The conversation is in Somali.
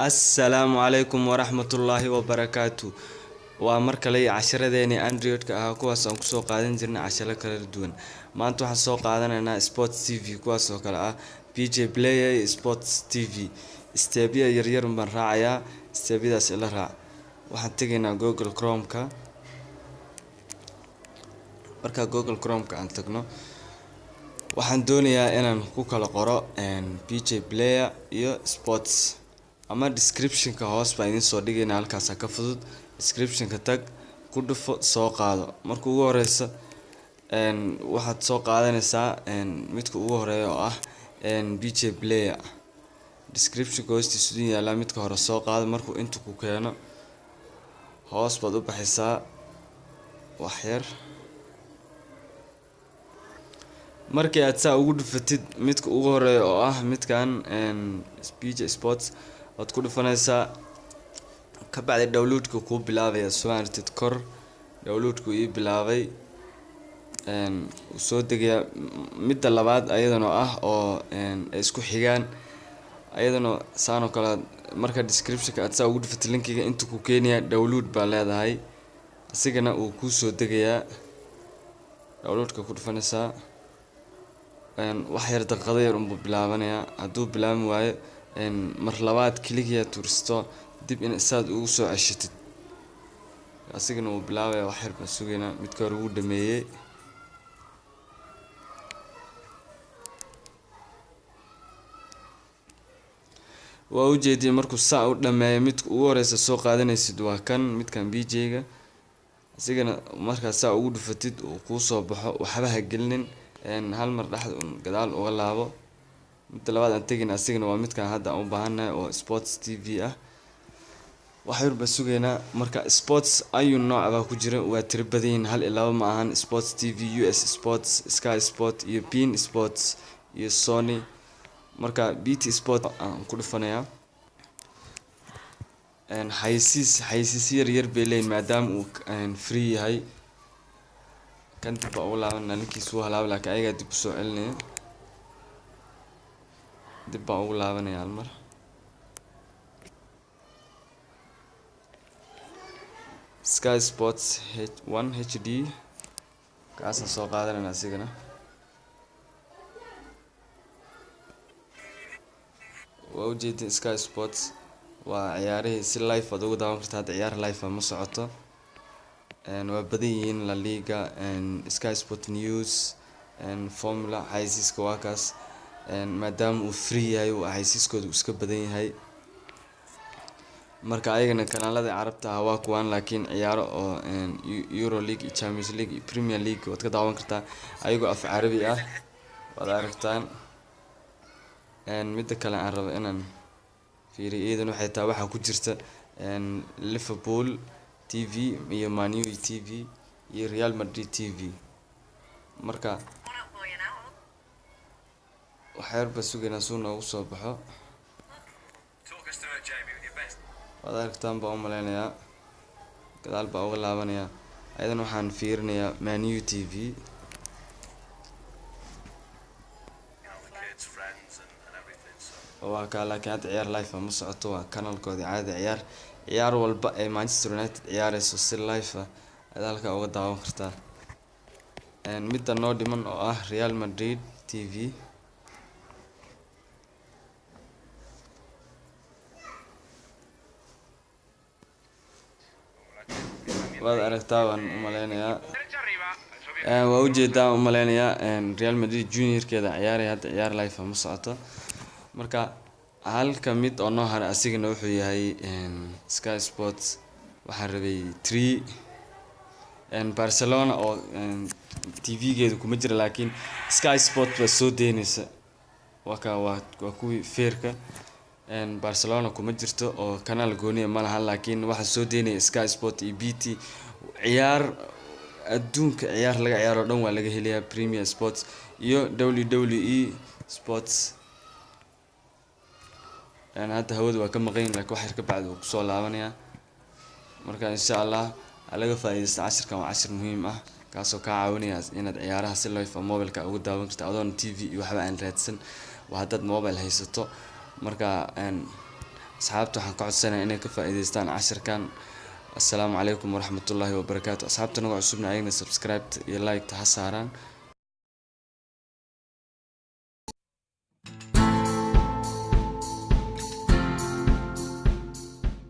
Assalaamu calaykum waraxmatullaahi wabarakaatu. Waa mar kale iyo casharadeenii Android-ka ahaa, kuwaas aan kusoo qaadan jirnay casharo kala duwan. Maanta waxaan soo qaadanaynaa Sports TV, kuwaas oo kale ah PJ Player iyo Sports TV. Step-ya yaryar baan raacayaa, step-yadaas ila raac. Waxaan tegaynaa Google Chrome-ka. Marka Google Chrome-ka aan tagno, waxaan doonayaa inaan ku kala qoro PJ Player iyo Sports, ama description-ka hoos baan idiin soo dhigaynaa, halkaasa ka fudud. Description-ka tag, ku dhufo, soo qaado. Marka ugu horeysa waxaad soo qaadanaysaa midka ugu horeeya oo ah PJ Player. Description-ka hoostiisa idin yaalaa, midka hore soo qaado. Markuu inta ku keeno, hoos baad u baxaysaa wax yar. Markii aad saa ugu dhufatid midka ugu horeeya oo ah midkan PJ Sports, waad ku dhufanaysaa. Ka bacdi downloadka kuu bilaabaya. Soo aragtid kor, downloadku ii bilaabay, wuu soo degayaa. Midda labaad ayadana ah oo ay isku xigaan ayadana saan oo kale. Marka description-ka aad saa ugu dhufatid linkiga, inta ku keenaya, download baa leedahay, asigana uu kuu soo degayaa. Downloadka ku dhufanaysaa, wax yar daqiiqado yar unbuu bilaabanayaa. Hadduu bilaabi waayo, mar labaad click to restore, dib in saad ugu soo ceshatid, asigana wuu bilaabaya. Wax yar baan sugaynaa. Midka hore wuu dhameeyey. Waa ujeediyay, markuu saa u dhameeyo, midka ugu horeysa soo qaadanaysid waa kan, midkan PJ-ga. Asigana markaa saa ugu dhufatid uu kuu soo baxo, waxba ha gelinin, hal mar dhexda un gadaal uga laabo. Midda labaad aan tegin asigana waa midkan hadda aan u baahannahay oo Sports TV ah. Wax yar baan sugaynaa. Marka sports ayu nooc baa ku jira, waa tiro badan yihiin, hal iyo laba ma ahan. Sports TV, US Sports, Sky Sport iyo beIN Sports iyo Sony. Marka BT Sport aan ku dhufanayaa. Xayisiis, xayisiis yar yar bay leeyihin maadaama uu free yahay. Kan dib baa ugu laabanaa, linkiisa wuu halaabay, laakiin ayagaa dib usoo celinaya. Dib baan ugu laabanaya hal mar. Sky Sports H1 HD kaasaan soo qaadanayna asigana. Waa ujeedin, Sky Sports waa ciyaarihii si live aad uga daawan karta. Hadda ciyaar live ah ma socoto. Waa badan yihiin: La Liga, Sky Sport News, Formula. Xayisiiska waa kaas. Maadaama uu free yahay, uu xayisiiskooda uu iska badan yahay. Marka ayagana kanaalada Carabta ah waa kuwaan, laakiin ciyaaro oo Euro League iyo Champions League iyo Premier League waad ka daawan kartaa ayagoo af Carabi ah, waad aragtaan. Midda kale aan rabo inaan fiiriyo iyadan waxay tahay, waxaa ku jirta Liverpool TV iyo Man U TV iyo Real Madrid TV. Marka waxyar baa sugaynaa suu noogu soo baxo. Waad aragtaan baan u maleynayaa. Gadaal baa uga laabanayaa. Ayadan waxaan fiirinayaa Man U TV. Waa kaa, laakiin hadda ciyaar live ah ma socoto. Waa kanalkoodii caadi. Ciyaar walba ee Manchester United ciyaareyso si live ah ayaad halkaa uga daawan kartaa. Midda noo dhiman oo ah Real Madrid TV. Waad aragtaa waan u maleynayaa, waa ujeedaa u maleynayaa. Real Madrid juniorkeeda ciyaaraya, hadda ciyaar live ah ma socoto. Marka halka mid oo noo haray asigana wuxuu yahay Sky Sports. Waxaan rabay three. Barcelona oo TV-geeda kuma jira, laakiin Sky Sport baa soo deynaysa. Waa ka waa kuwii feerka. Barcelona kuma jirto oo kanaal gooniya ma laha, laakiin waxaa soo deynaya Sky Sport iyo BT. Ciyaar adduunka, ciyaar laga ciyaaro dhan waa laga helayaa. Premier Sports iyo WWE Sports. Hadda hawada waa ka maqan yihin, laakiin wax yar ka bacdi wuu kusoo laabanayaa. Marka insha Allah ha laga faa'iidaysta cashirkan. Waa cashir muhiim ah, kaasoo kaa caawinaya inaad ciyaaraha si live ah mobilka uga daawan karto adoon TV iyo waxba aan raadsan, waa haddaad mobile haysato. Marka Asxaabta waxaan ka codsanaya inay ka faa'iidaystaan cashirkan. Assalaamu calaykum waraxmatullaahi wabarakaatu. Asxaabta naga cusubna ayagna subscribe iyo like ha saaraan.